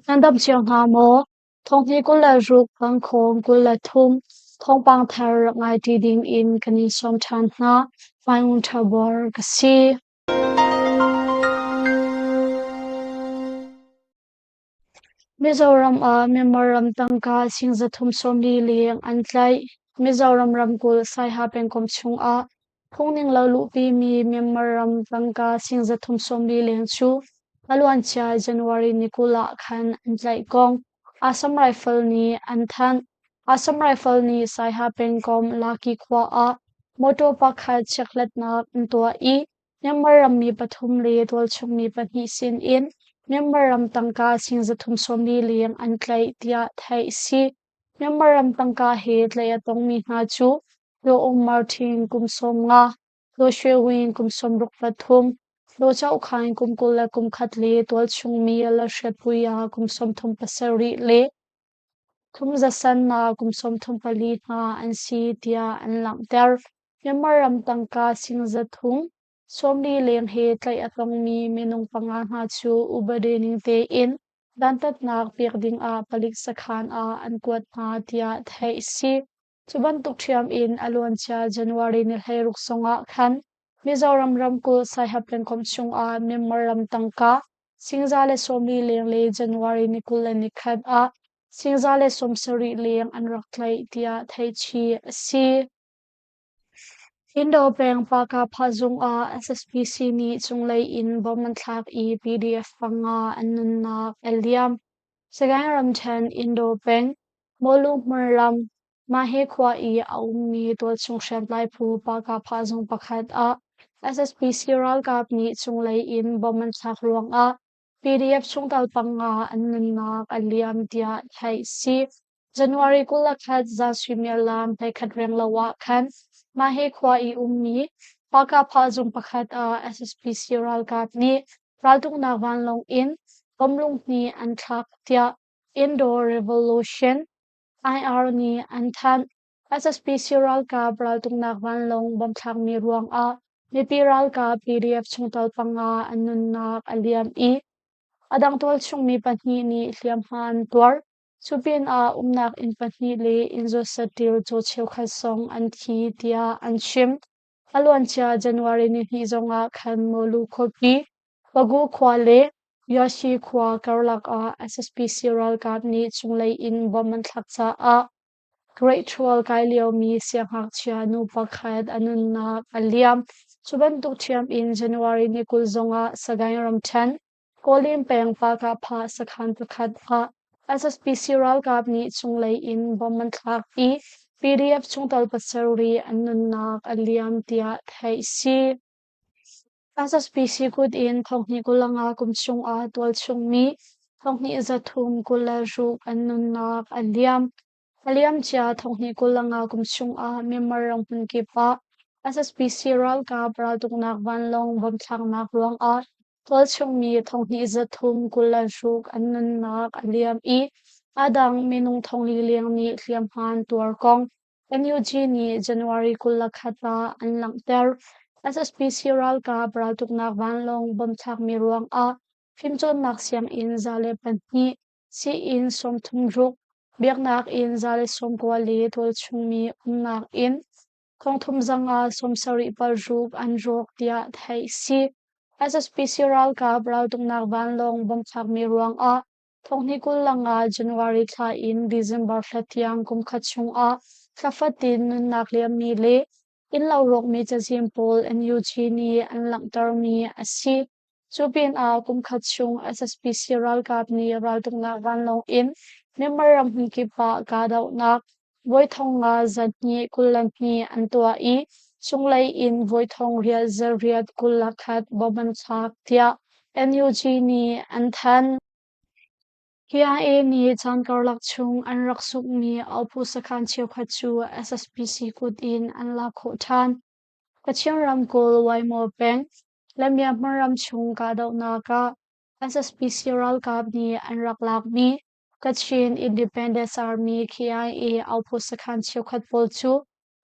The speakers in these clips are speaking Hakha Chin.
Nan dam cio hna maw? Thonghni 26 Pangkhawm 23 thawngpang thar rak ngai ṭi ding in kan in sawm ṭhan hna. Hmaingun Ṭha Bor ka si. Mizoram ah Myanmar ram tangka sing 340 leng an tlaih. Mizoram ramkulh Saiha pengkomh chungah phungning lo luhpimi Myanmar ram tangka sing 340 leng cu a luancia January ni 20 ah khan an tlaih kong Assam Rifle nih an thanh. Assam Rifle nih Saiha pengkomh Laki khua ah motor pakhat chekhlatnak an tuah i Myanmar rammi pathum le tualchung mi pahnih sinin Myanmar ram tangka sing 340 leng an tlaih tiah theih a si. Myanmar ram tangka he tlaih a tongmi hna cu Daw Aung Martin kum 15, Daw Shwe Win kum 63, Daw Choh Khaing kum 21 le tualchung mi Lalhriatpuia kum 37 le Thumzasannak kum 34 hna an si tiah an langhter. Myanmar ram tangka sing 340 leng he tlaih a tongmi minung panga hna cu upadi ning tein dantatnak pek dingah palik sakhan ah an kuat hna tiah theih a si. Cu bantuk ṭhiam in a luancia January ni 16 zongah khan Mizoram ramkulh Saiha pengkomh chungah Myanmar ram tangka singza le 40 leng le January ni 21 ah singza le 70 leng an rak tlaih tiah theihchih a si. Indo peng Paka zung ah SSPC nih cunglei in bomb an thlak i PDF panga an nunnak a liam. Sagaing ramṭhen Indo peng Mawlu hmunram Mahe khua i a ummi tualchung hriamtlai phu Paka zung pakhat ah SSPC ralkap nih cunglei in bomb an thlak ruangah PDF chungtel panga an nunnak a liam tiah theih a si. January 21 zan suimilam 11 renglo ah khan Mahe khua i ummi Pakapha zung pakhat ah SSPC ralkap nih raltuknak vanlawng in bomb lunghnih an thlak tiah Indo Revolution IR nih an thanh. SSPC ralkap raltuknak vanlawng bomb thlakmi ruangah mipi ralkap PDF chungtel panga an nunnak a liam i a dang tualchung mi pahnih nih hliamhma an tuar. Cu pinah umnak inn pahnih le inn zuat saṭil caw cheukhat zong an thi tiah an chim. A luancia January nihnih zongah khan Mawlu khuapi, Pagu khua le Yashi khua karlak ah SSPC ralkap nih cunglei in bomb an thlak caah Great Wall kai liomi siangngakchia nu pakhat a nunnak a liam. Cu bantuk ṭhiam in January ni 20 zongah Sagaing ramṭhen Kawlin peng Pakahphah sakhan pakhat ah SSPC ralkap nih cunglei in bomb an thlak i PDF chungtel pasarih an nunnak a liam tiah theih a si. SSPC kut in thonghnih 25 kum chungah tualchung mi thonghnih 326 an nunnak a liam. A liamcia thonghnih 25 kum chungah Myanmar ram hmunkip ah SSPC ralkap raltuknak vanlawng bomb thlaknak ruangah tualchung mi thonghnih 326 an nunnak a liam i a dang minung thongli leng nih hliamhma an tuar kong NUG nih January 21 ah an langhter. SSPC ralkap raltuknak vanlawng bomb thlakmi ruangah fimcawnnak sianginn 102 Sii-inn 36, biaknak inn 190 le tualchungmi umnak inn thongthum zanga 76 an rawk tiah theih a si. SSPC ralkap raltuknak vanlawng bomb thlakmi ruangah thonghnih 25 January thla in December thla tiang kumkhat chungah thla fatin nunnak liammi le innlo rawkmi cazin pawl NUG nih an langhtermi a si. Cu pinah kumkhat chung SSPC ralkap nih raltuknak vanlawng in Myanmar ram hmunkip ah kahdohnak voi thong nga zahnih 22 an tuah i cunglei in voi thong riat zariat 21 bomb an thlak tiah NUG nih an thanh. KIA nih caan karlak chung an rak sunghmi Aupu sakhan cheukhat cu SSPC kut in an lak khawh ṭhan. Kachin ramkulh Waimaw peng Lamia hmunram chung kahdohnak ah SSPC ralkap nih an rak lakmi Kachin Independence Army KIA Aupu sakhan cheukhat pawl cu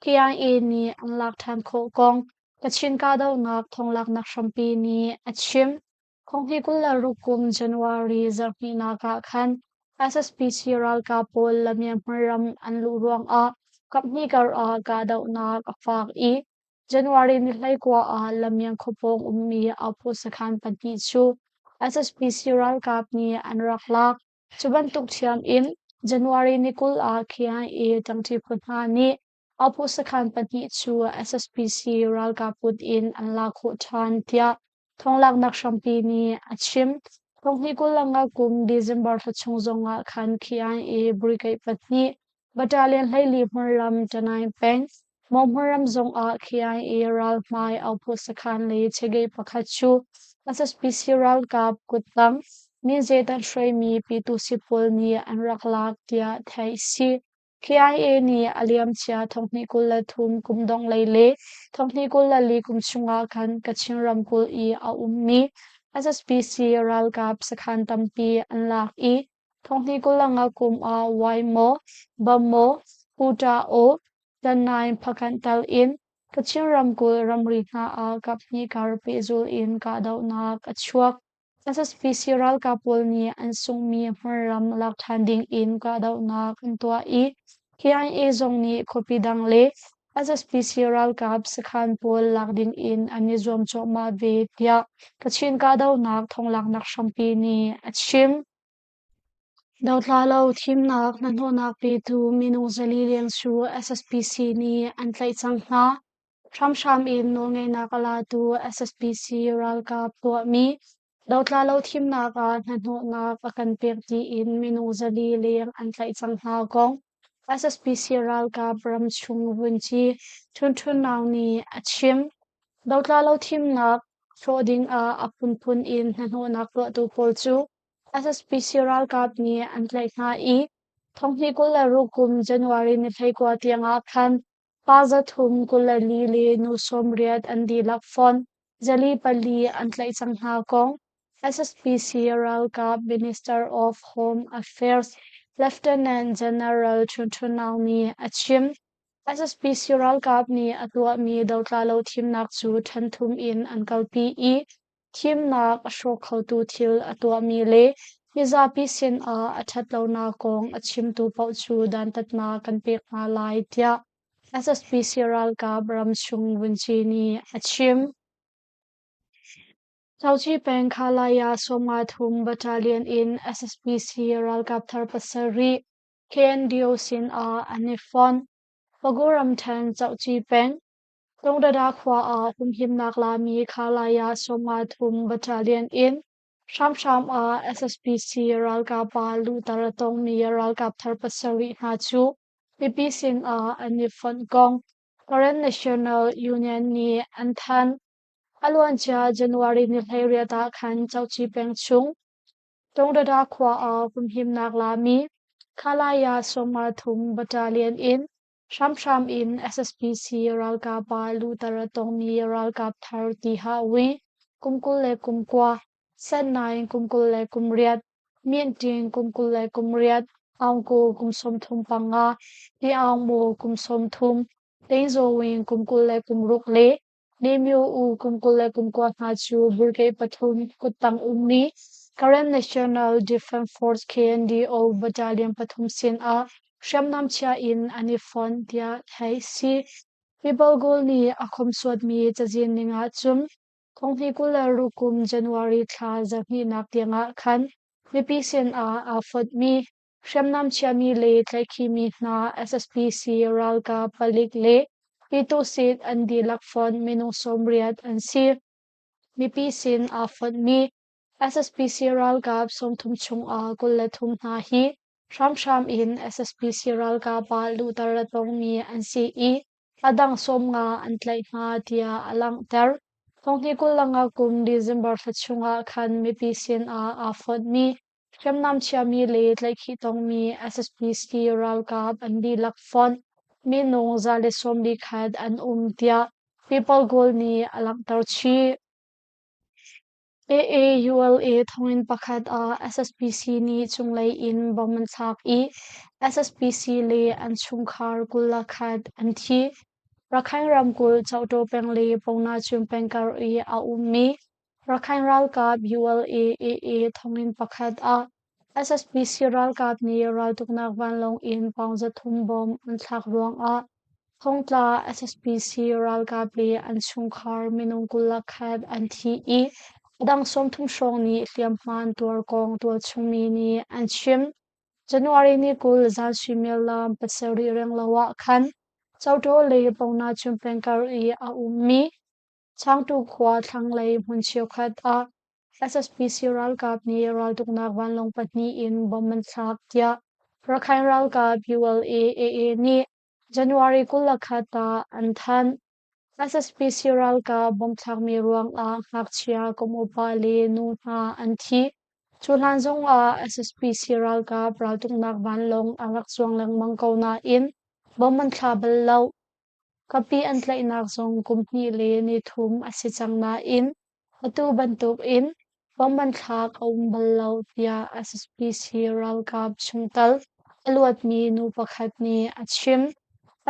KIA nih an lak ṭhan khawh kong Kachin kahdohnak thonglaknak hrampi nih a chim. Thonghnih 26 kum January zarhhnihnak ah khan SSPC ralkap pawl Lamyanmar ram an luh ruangah kaphnih kar ah kahdohnak a fak i January ni 19 ah Lamyang khuapawng ummi Aupo sakhan pahnih cu SSPC ralkap nih an rak lak. Cu bantuk ṭhiam in January ni 20 ah KIA ṭangṭi phu hna nih Aupo sakhan pahnih cu SSPC ralkap kut in an lak khawh ṭhan tiah thawnglaknak hrampi nih a chim. Thonghnih 25 kum December thla chung zongah khan KIA brigade pahnih Battalion 14 hmunram Tanai peng Maw hmunram zongah KIA ralhmai Aupo sakhan le chegei pakhat cu SSPC ralkap kuttang Minzetan hruaimi Pyitusi pawl nih an rak lak tiah theih a si. KIA nih a liamcia thonghnih 23 kum dongh lei le thonghnih 24 kum chungah khan Kachin ramkulh i a ummi SSPC ralkap sakhan tampi an lak i thonghnih 25 kum ah Waimaw, Bamaw, Puta-aw, Tannaing Phakanh tal in Kachin ramkulh ramri hna ah kaphnih kar pehzul in kahdohnak a chuak. SSPC ralkap pawl nih an sunghmi hmunram lak ṭhan ding in kahdohnak an tuah i KIA zong nih khuapi dang le SSPC ralkap sakhan pawl lak ding in an i zuam cuahmah ve tiah Kachin kahdohnak thonglaknak hrampi nih a chim. Dotla lo thimnak hnahnawhnak petu minung 400 leng cu SSPC nih an tlaih cang hna. Hramhram in nawlngeihnak a latu SSPC ralkap tuahmi dotla lo thimnak ah hnahnawhnak a kan pek tiin minung 400 leng an tlaih cang hna kong SSPC ralkap ramchung vunci Htun Htun Naung nih a chim. Dotla lo thimnak hrawh ding ah a phunphun in hnahnawhnak tuahtu pawl cu SSPC ralkap nih an tlaih hna i thonghnih 26 kum January ni 19 tiang ah khan pa 324 le nu 80 an dihlak fawn 404 an tlaih cang hna kong SSPC ralkap Minister of Home Affairs Lieutenant General Htun Htun Naung nih a chim. SSPC ralkap nih a tuahmi dotla lo thimnak cu ṭhen thum in an kalpi i Thimnak a hrawk khotu thil a tuahmi le mizapi sinah a ṭhatlonak kong a chimtu paoh cu dantatnak kan pek hna lai tiah SSPC ralkap ramchung vunci nih a chim. Cauci peng Khalaya 53 Battalion in SSPC ralkap thar pasarih KNDO sinah an i fonh. Pago ramṭhen Cauci peng Tungdada khua ah humhimnak lami Khalaya 53 Battalion in hramhram ah SSPC ralkap ah luhter a tongmi ralkap thar pasarih hna cu mipi sinah an i fonh kong Karen National Union nih an thanh. A luancia January ni 18 ah khan Cauci peng chung Tungdada khua ah humhimnak lami Khalaya 53 Battalion in Hramhram in SSPC ralkap ah luhter a tongmi ralkap thar ti hah ui, kum 29, Sannaing kum 28, Myinting kum 28, Aungku kum 35, Hniaungmu kum 30, Teinzawing kum 26 le Nemyo U kum 29 hna cu brigade pathum kuttang ummi Karen National Defense Force KNDO battalion pathum sinah hriamnam chia in an i fonh tiah theih si. People Goal nih a khomsuatmi cazin ning ahcun thonghnih 26 kum January thla zarhhnihnak tiangah khan mipi sinah aa fonhmi Hriamnam chiami le tlaihkhihmi hna SSPC ralkap palik le Pyituhsit an dihlak fonh minung 80 an si. Mipi sin aa fonhmi SSPC ralkap 30 chungah 23 hna hi hramhram in SSPC ralkap ah luhter a tongmi an si i a dang 50 an tlaih hna tiah a langhter. Thonghnih 25 kum December thla chungah khan mipi sin ah aa fonhmi Hriamnam chiami le tlaihkhih tongmi SSPC ralkap an dihlak fonh minung 141 an um tiah People Goal nih a langhter chih. AAULA thonginn pakhat ah SSPC nih cunglei in bomb an thlak i SSPC le an chungkhar 21 an thi. Rakhine ramkulh Chauhtaw peng le Pongnachun peng kar i a ummi. Rakhine ralkap ULA-AA thonginn pakhat ah SSPC ralkap nih raltuknak vanlawng in pawng 300 bom an thlak ruangah thongtla SSPC ralkap le an chungkhar minung 21 an thi i a dang 30 hrawng nih hliamhma an tuar kong tualchung mi nih an chim. January ni 20 zan suimilam 7 renglo ah khan Cotaw le Ponachun pengkar i a ummi Changtu khua thlanglei hmun cheukhat ah SSPC ralkap nih raltuknak vanlawng pahnih in bomb an thlak tiah Rakhine ralkap ULA-AA nih January 21 ah an thanh. SSPC ralkap bomb thlakmi ruangah ngakchia, kum upa le nu hna an thi. Cu hlan zongah SSPC ralkap raltuknak vanlawng a rak zuang lengmang ko nain bomb an thla bal lo. Kapi an tlaihnak zong kum hnih le ni thum a si cang nain atu bantukin bomb an thlak a um bal lo tiah SSPC ralkap chungtel a luatmi nu pakhat nih a chim.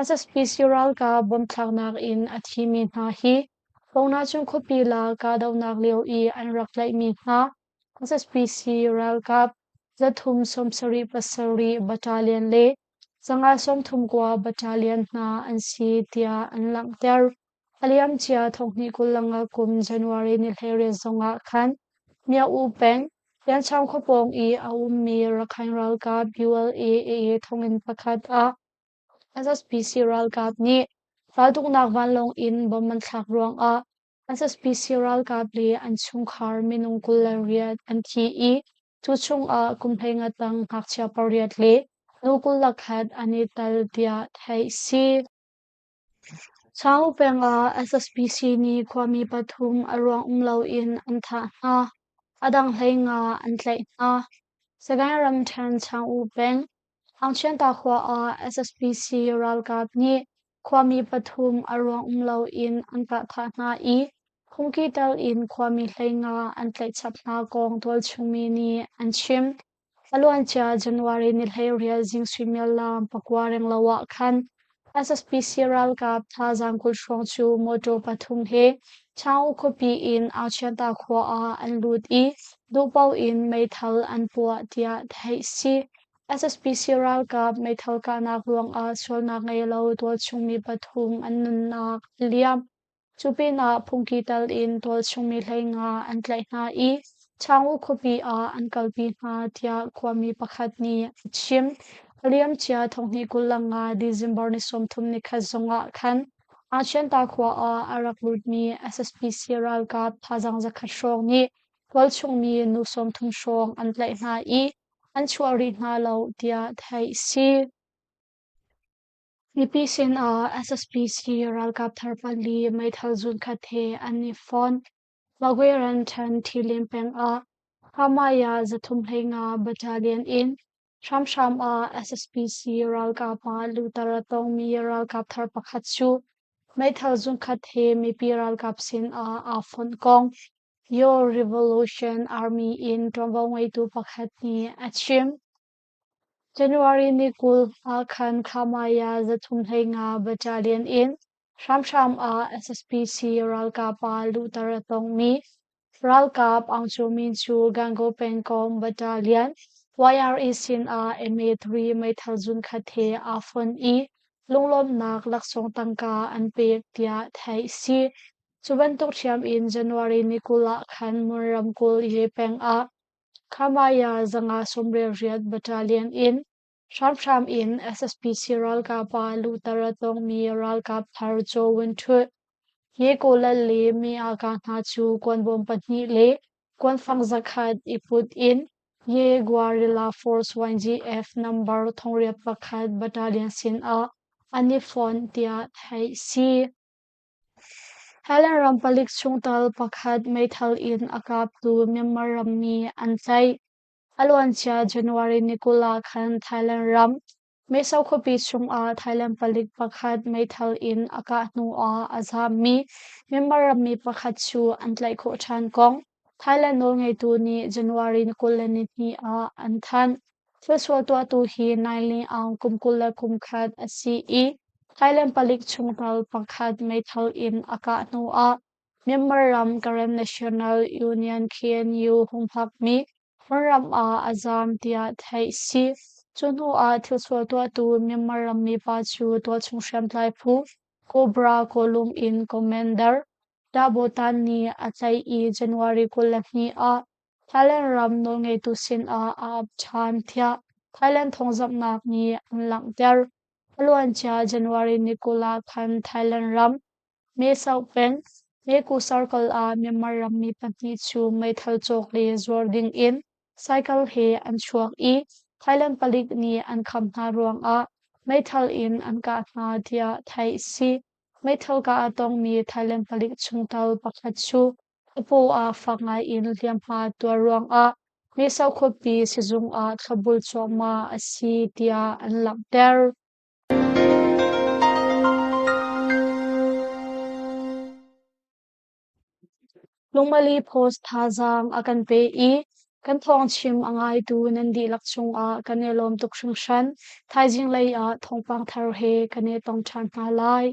SSPC ralkap bomb thlaknak in a thimi hna hi Pongnachung khuapi la kahdohnak lio i an rak tlaihmi hna SSPC ralkap 377 Battalion le 539 Battalion hna an si tiah an langhter. A liamcia 2025 kum January ni 18 zongah khan Myo-U peng, Lianchang khuapawng i a ummi Rakhine ralkap ULA-AA thonginn pakhat ah SSPC ralkap nih raltuknak vanlawng in bomb an thlak ruangah SSPC ralkap le an chungkhar minung 28 an thi i cu chungah kum 15 tang ngakchia pariat le nu 21 an i tel tiah theih si. Chaung peng ah SSPC nih khuami pathum a ruang um loin an thah hna. A dang 15 an tlaih hna. Sagaing ramṭhen Chaung peng, Aungchianta khua ah SSPC ralkap nih khuami pathum a ruang um loin an kahthah hna i phungki tel in khuami 15 an tlaih chap hna kong tualchung mi nih an chim. A luancia January ni 18 zing suimilam 9 renglo ah khan SSPC ralkap thazaang 20 hrawng cu mawṭaw pathum he Chaung khuapi in Auchianta khua ah an lut i duhpaoh in meithal an puah tiah theih si. SSPC ralkap meithal kahnak ruangah sualnak ngei lo tualchung mi pathum an nunnak a liam. Cu pinah phungki tal in tualchungmi 15 an tlaih hna i Chaung khuapi ah an kalpi hna tiah khuami pakhat nih a chim. A liamcia 2025 December ni 31 zongah khan Achianta khua ah a rak lutmi SSPC ralkap thazaang 100 hrawng nih tualchungmi nu 30 hrawng an tlaih hna i an chuah rih hna lo tiah theih a si. Mipi sinah SSPC ralkap thar pali meithal zunkhat he an i fon. Magwe ramṭhen Thilin peng ah Hamaya 315 Battalion in hramhram ah SSPC ralkap ah lutar a tongmi ralkap thar pakhat cu meithal zunkhat he mipi ralkap sinah aa fonh kong Yaw Revolution Army in ṭuanvo ngeitu pakhat nih a chim. January ni 20 ah khan Khamaya 315 Battalion in hramhram ah SSPC ralkap ah luhter a tongmi ralkap Aung Kyaw Min cu Gangaw pengkomh Battalion YRA sinah MA3 meithal zunkhat he aa fonh i lunglawmhnak laksawng tangka an pek tiah theih a si. Cu bantuk ṭhiam in January ni 20 ah khan Mon ramkulh Ye peng ah Khamaya 598 Battalion in hramhram in SSPC ralkap ah luhter a tongmi ralkap thar Chaw Win Htut, Ye Ko Lal le Mi Aa hna cu kuanbawm pahnih le kuanfang 100 i put in Ye Guerrilla Force YGF number 81 Battalion sinah an i fonh tiah theih si. Thailand ram palik chungtel pakhat meithal in a kaptu Myanmar rammi an tlaih. A luancia January ni 20 ah khan Thailand ram Meso khuapi chungah Thailand palik pakhat meithal in a kah hnuah a zaammi Myanmar rammi pakhat cu an tlaih khawh ṭhan kong Thailand nawlngeitu nih January ni 22 ah an thanh. Thilsual tuahtu hi Nailin Aung kum 21 a si i Thailand palik chungtel pakhat meithal in a kah hnuah Myanmar ram Karen National Union KNU humhakmi hmunram ah a zaam tiah theih si. Cu hnu ah thilsual tuahtu Myanmar rammi pa cu tualchung hriamtlai phu Cobra Kawlum in Commander Dabotan nih a tlaih i January 22 ah Thailand ram nawlngeitu sinah a ap ṭhan tiah Thailand thawngzamhnak nih an langhter. A luancia January ni 20 ah khan Thailand ram Mae Sot peng, Meku Circle ah Myanmar rammi pahnih cu meithal cawk le zuar dingin cycle he an chuak i Thailand palik nih an kham hna ruangah meithal in an kah hna tiah theih a si. Meithal kah a tongmi Thailand palik chungtel pakhat cu A paw ah fak ngaiin hliamhma tuar ruangah Mesau khuapi sizung ah thlopbul cuahmah a si tiah an langhter. Lungmali Post thazaang a kan pe i kan thawngchim a ngaitu nan dihlak cungah kan i lawm tuk hringhran. Thaizing lei ah thawngpang thar he kan i tong ṭhan hna lai.